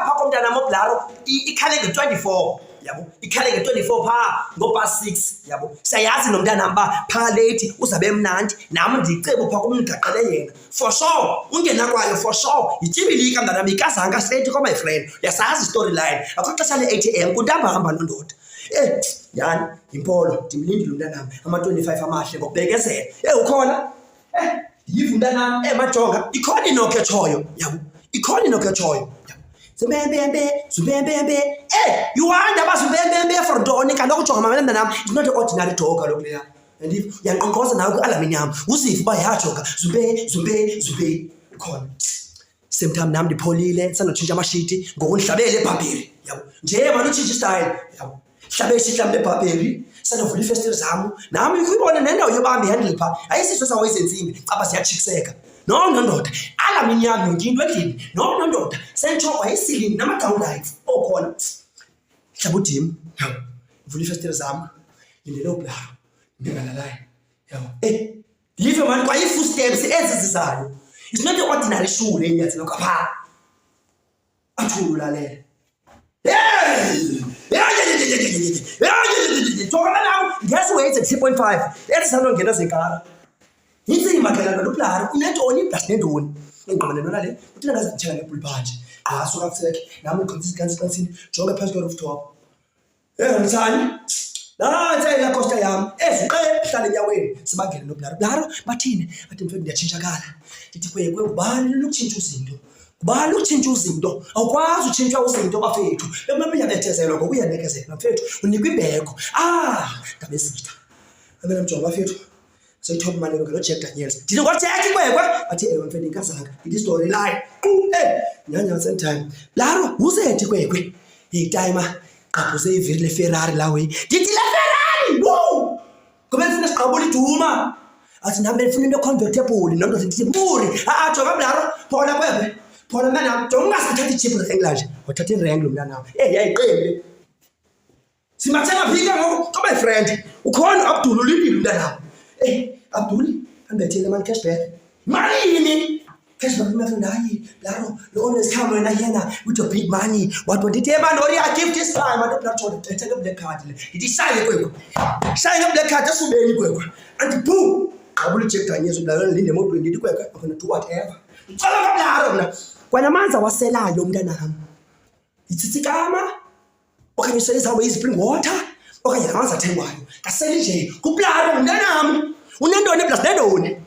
Phaa komntanam oblaro ikhale nge-24, yabo, ikhale nge-24 phaa ngo-past 6, yabo. Siyayazi nomntanam uba phaa leyithi uzabe mnandi, nam ndicebo phaa kumgaqele yena for sure. Ungena kwayo for sure yityibilika mntanam, yikazanga straight ko my friend. Uyasazi i-storyline, akho xesha le-ATM kuntambahamba nondoda. Yani yimpolo, ndimlindile umntanam ama-25 amahle ngokubekezela. Ukhona ndiyiva umntanam. Majonga, ikhona inokho etshoyo, yabo, ikhona inokho etshoyo, yabo. Zumbembembe, zumbembembe. You wonder uba zumbembembe for ntoni? Kaloku jonga, mamela mntanam, it's not an ordinary door kaloku leya. Andiva, uyanqonqoza nawe kwi-aluminium, uzive uba yajonga, zumbe, zumbe, zumbe. Khona. Same time nam ndipholile, sandotshintsha amashiti, ngoku ndihlabele ebhabheri, yabo. Nje mani utshintsha istyle, yabo. Hlabe ishiti lam lebhabheri, sandovula iifestile zam. Nam uyibone nendawo yobamba ihandle phaa, ayisiso sawo ezentsimbi, caba ziyatshikiseka. No, no ndoda, aluminium yonke into endlini. No, no ndoda, senditshokwa isilini nama-downlights okhona. Hlaba udim, yabo. Vula iifestile zam, lindele ublaro, ndingalalayo, yabo. Ndive mani kwa ii-footsteps ezi zizayo. It's not the ordinary shoe le inyathelo kapha. Athule ulalele. Hey! Jonga nam ngezi 3.5 ezi sandongena zekara. Inzima ke laa nto ublaro unentoni plus nentoni. Ingqondo nentona le uthina ndazithenga ngebhulibhanje. Gqaso kakuseke nam ndiqinisa jonge phezu kwe-rooftop. Mthani, nantsi elaa coaster yam eziqe hlala enyaweni, sibangene noblaro. Blaro, bathini? Athi mfethu ndiyatshintshakala. Ndithi kwekwe, ngubani lutshintsha izinto? Ngubani utshintsha izinto? Awukwazi utshintshwa izinto bafethu. Bekumele uyabethezelwa ngoku uyabekezelwa mfethu, unikwa imbeko. Ndabezitha. Amele mjonga bafethu. Seyithoba imali ngelo Jack Daniels. Ndithi ngoJack kwekwe. Bathi ewe mfethu inkazana. Ndithi story line. Nyanya same time. Blaro, uzethi kwekwe. Hey timer, gqabhuze iviri leFerrari la way. Ndithi le Ferrari. Woo! Ngoba ndifuna siqabula iduma. Athi nami bendifuna into convertible nonto ndithi mburi. Ah, jonga Blaro, phola kwekwe. Phola mntanam, jonga ungasithatha iJeep Wrangler nje. Wathatha iWrangler mntanam. Yayiqembe. Simathenga phi ke ngoku? Ka my friend, ukhona uAbdul ulindile umntanam. Abdul, andibethele mani cashback. Malini? Cashback my friend, hayi, Blaro, you always come wena here with your big money. What ndithi hey man, ori gift this time. Anto Blaro jonga, thetha nge black card le. Ndithi shaye kwekwe. Shaye nge black card esubeni kwekwe. Anti boom. Qabula iJack Daniels uBlaro linde emotweni ndithi kwekwe, I'm gonna do whatever. Ndicela ka Blaro mna. Kwanamanzi awaselayo umntanam. Yitsitsikama okanye usele zawo izi-spring water okanye lamanzi athengwayo. Kaseli nje kublaro mntanam. Unentoni plus nentoni?